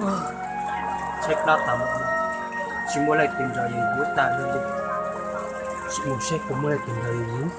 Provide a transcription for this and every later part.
Tshaib plab tas, tsis muaj leej twg nrog yus yug tas li. Sim mus seb puas muaj leej twg nrog yus yug.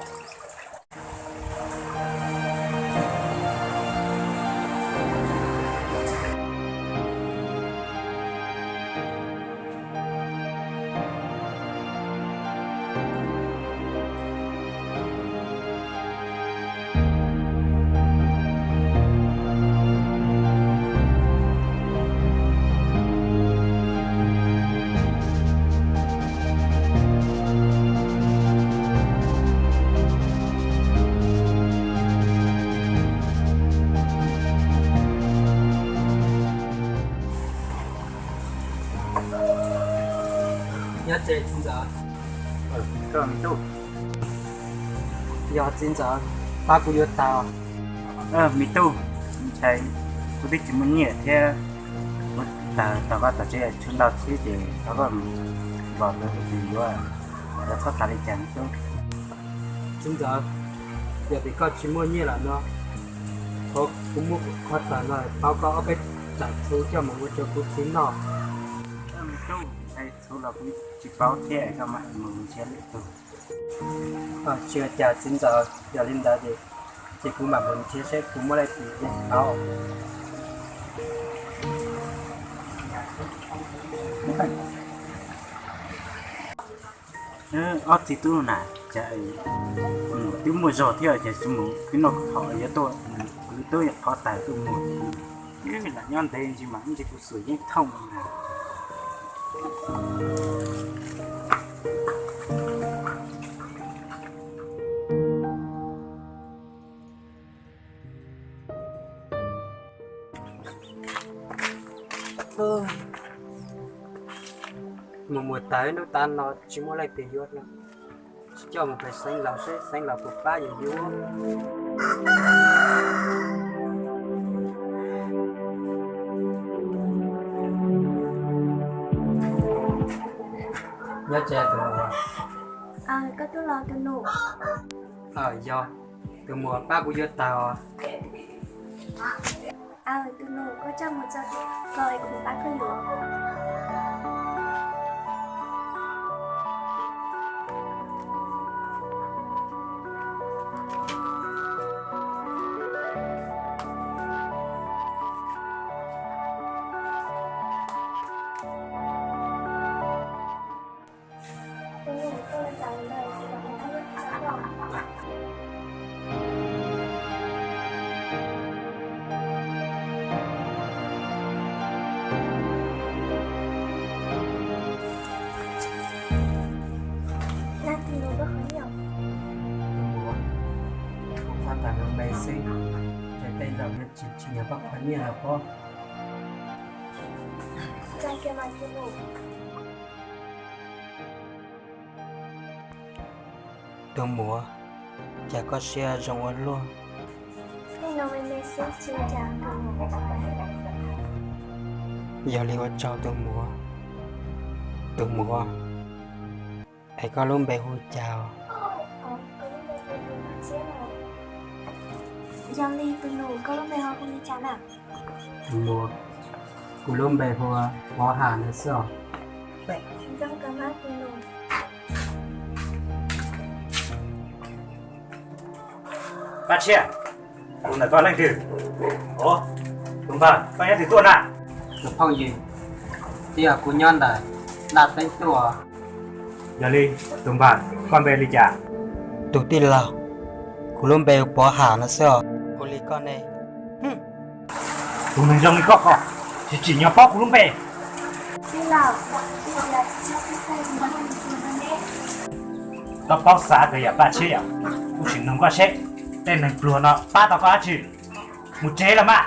Nyob tsev txiv ntxawm. Yog txiv ntxawm, pab kuv yuav tau. Me tub, ntshai kuv twb tsis muaj nyiaj thiab, kuv tag tau koj tom tsev tshuaj ntau xwb ces thov koj npog tus tus yuav, yuav txhob tas li cas me tub. Txiv ntxawm, yog tias koj tsis muaj nyiaj lawm no, thov kuv muab qhov txas no pauv koj ob peb txais txhuv coj mus ua rau kuv txiv noj. Me tub, ntshai txhuv los kuv tsis paub thiab, koj mam mus nrhiav lwm tus. Tsis ua cas txiv ntxawm, yog li ntawd ces, ces kuv mam mus nrhiav seb puas muaj leej twg paub. Ob txiv tub na, cas twb muaj zog thiab ces tsis mus khwv noj khwv haus yuav tuaj, kwv tub qhov tais tuaj mus. Lam nyob ntev ntsis mas ib ntsis kuv xum yeej thooj na. Mus mus tas hnub tas no tsis muaj leej twg yuav no, tsis coj mus pem xeev laus seb xeev laus puas pab yus yuav. Nyob tsev tus muam. Koj tuaj los tus nus? Yog, tus muam pab kuv yuav tau. Aw, tus nus, koj coj mus txog tim ko es kuv pab koj yuav. Tus muam, kuv qhov tas lub npe xwb, ces tej zaum yuav tsis tsim nyog koj qhov nyiaj los pob. Tus muam, cas koj siab zoo ua luaj. Yog li ua tsaug tus muam. Tus muam, es koj lub npe hu cas? Yog li tus nus, koj lub npe hu li cas na? Tus muam, kuv lub npe hu ua Pov Ham no xwb os. Paj Tshiab, kuv ntawm koj leej twg? Tus npawg, koj nyob twg tuaj na? Tus phooj ywg, twb yog kuv nyob ntawm Naj Teeb tuaj. Yog li, tus npawg, koj npe li cas? Tus tij laug, kuv lub npe hu Pov Ham no xwb os. Ua li koj ne? Tus neeg zoo li koj ko, tsis tsim nyog paub kuv lub npe. Koj paub xav kawg yam Paj Tshiab yom, kuv sim nug koj seb, tej neeg pluag no pab tau koj dab tsi? Mus tsev los mas.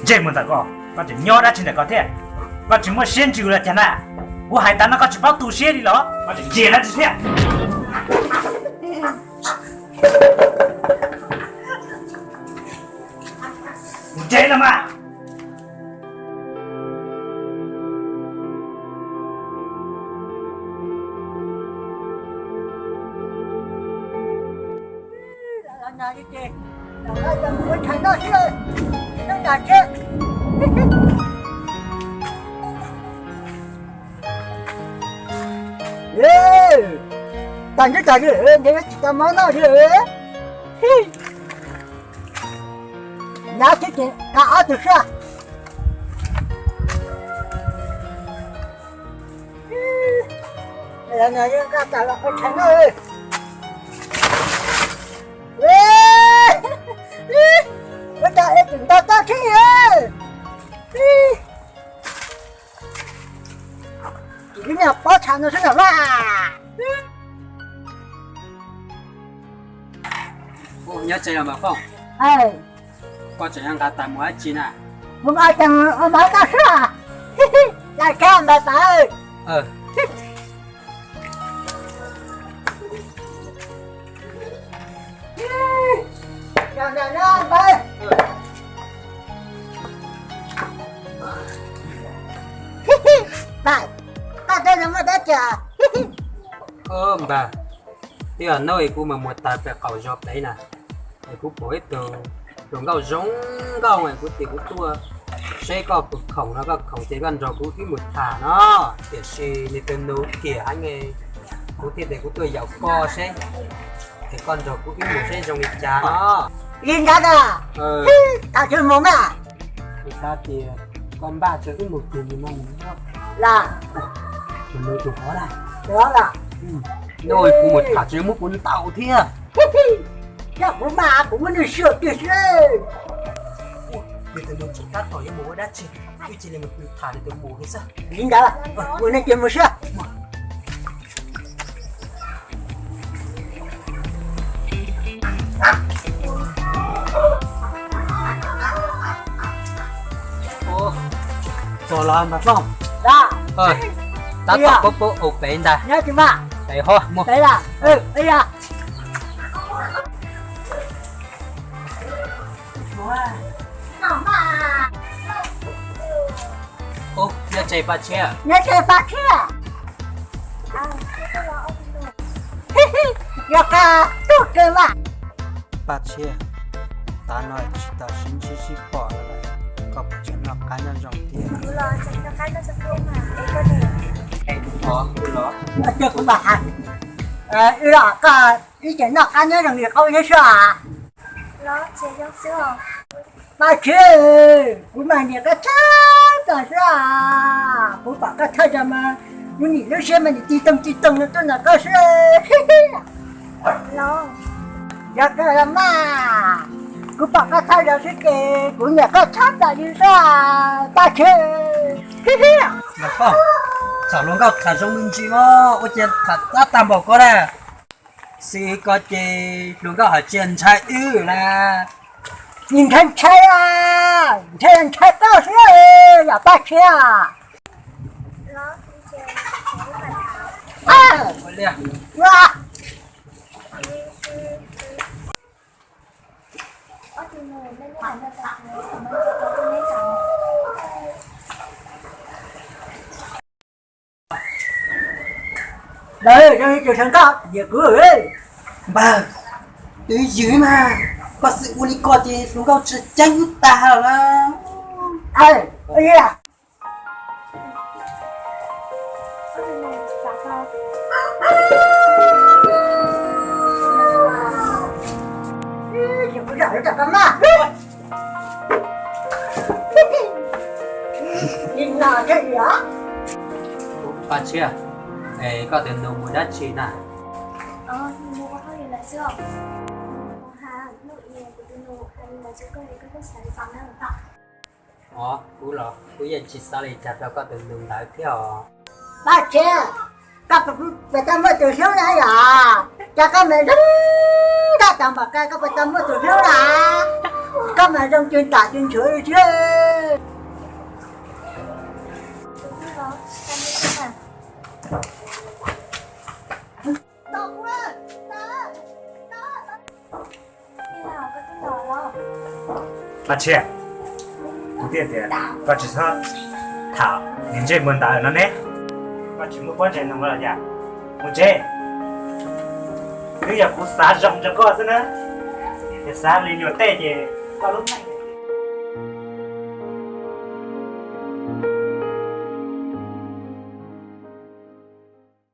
Ntsej muag ntawm koj, koj tseem nyob dab tsi ntawm koj thiab? Koj tsis muaj siab ntsws los cas na? Kuv hais tas no koj tsis paub tu siab li los? Koj tseem ntsia dab tsi thiab? Mus tsev los mas. Tag nrho tas li, nws tsis tau mob noj li. Nyob tib si, nqa ob tug xwb. Ua cas es tseem ntau toj thiab. Ces lub niag pob txha no xwb na mas. Nyob tsev los Npam Fooj, koj tseem nqa tais mus dab tsi na? Mus nqa tais mus ua mov noj xwb. Laj kab npawg Paj. Npawg, koj twb muaj dab tsi? Npawg, twb yog hnub es kuv mus mus tas pem qaum zos pem na, es kuv pom ib tug hluas nkauj zoo nkauj es kuv tias kuv tuaj seb koj puas khoom no, koj khoom ces koj nrog kuv wb mus tham no. Tiam sis nws tus nus kiag heev, kuv thiaj tias kuv tuaj yaum koj seb, es koj nrog kuv wb mus seb zoo li cas no. Li ntawd a, tham tsis mus mas. Kuv xav tias koj npaj tso wb mus tus nus no mus. Los, tus nus tus hov na. Tus hov los. Noj kuv mus tham tsis muab kuv ntaus thiab. Yog kuv mas kuv muab nws xyuam kiag xwb. Nws tus nus tseem tab tom yuav mus ua dab tsi, wb cia li mus tham nws tus nus li xwb. Li ntawd, ua neeg ces mus xwb. Txog los Npam Fooj. Tab tom pab pab ua pem ntag. Pem ho mus. Ub, nyob tsev Paj Tshiab. Nyob tsev Paj Tshiab. Yog qab tuaj kawg mas. Paj Tshiab, tav no tsis tau sib ntsib sib pom lawm, koj puas tseem noj qab nyob zoo thiab? Kuv los tseem noj qab nyob zoo thiab mas, es koj ne? Kuv los, kuv los hais, wb los koj ib tseem noj qab nyob zoo li qub thiab sua. Los tseem zoo xwb os. Paj Tshiab, kuv mas nyiam koj tshaj plaws xwb os. Kuv pom koj thawj zaug mas kuv nim lub siab mas nim tig toog tig toog no tuaj nrog koj xwb. Los, yog kawg los mas, kuv pom koj thawj zaug xwb ces kuv nyiam koj tshaj plaws li xwb os Paj Tshiab. Npam Fooj, txog hluas nkauj tham zoo me ntsis mas ua cas tham txab tag npaum ko na. Xwb ko ces hluas nkauj hais tias ntshai wb na. Nim ntshai ntshai, ntshai ntshai koj xwb yom Paj Tshiab. Lawv zoo li tus hluas nkauj yam kuv. Npawg, twb ywg mas, koj xav ua li ko ces hluas nkauj tsis ceeb wb tag lawm. Paj Tshiab, es koj tus nus mus dab tsi na? Os, kuv los kuv yeej tsis xav li cas rau koj tus nus ntawd thiab os. Paj Tshiab, koj puas tau muaj tus hlub na yom? Cas koj mas zoo nkauj tag npaum ko, koj puas tau muaj tus hlub na? Koj mas zoo cwg ntam cwg ntshuav li thiab. Paj Tshiab, kuv thiaj tias koj tsis txhob tham niag ntsej muag ntawd no ne. Koj tsis muaj pob ntseg no los yam, mus tsev. Twb yog kuv xav zoo rau koj xwb na, yog xav li nyuag tej ces koj lub neej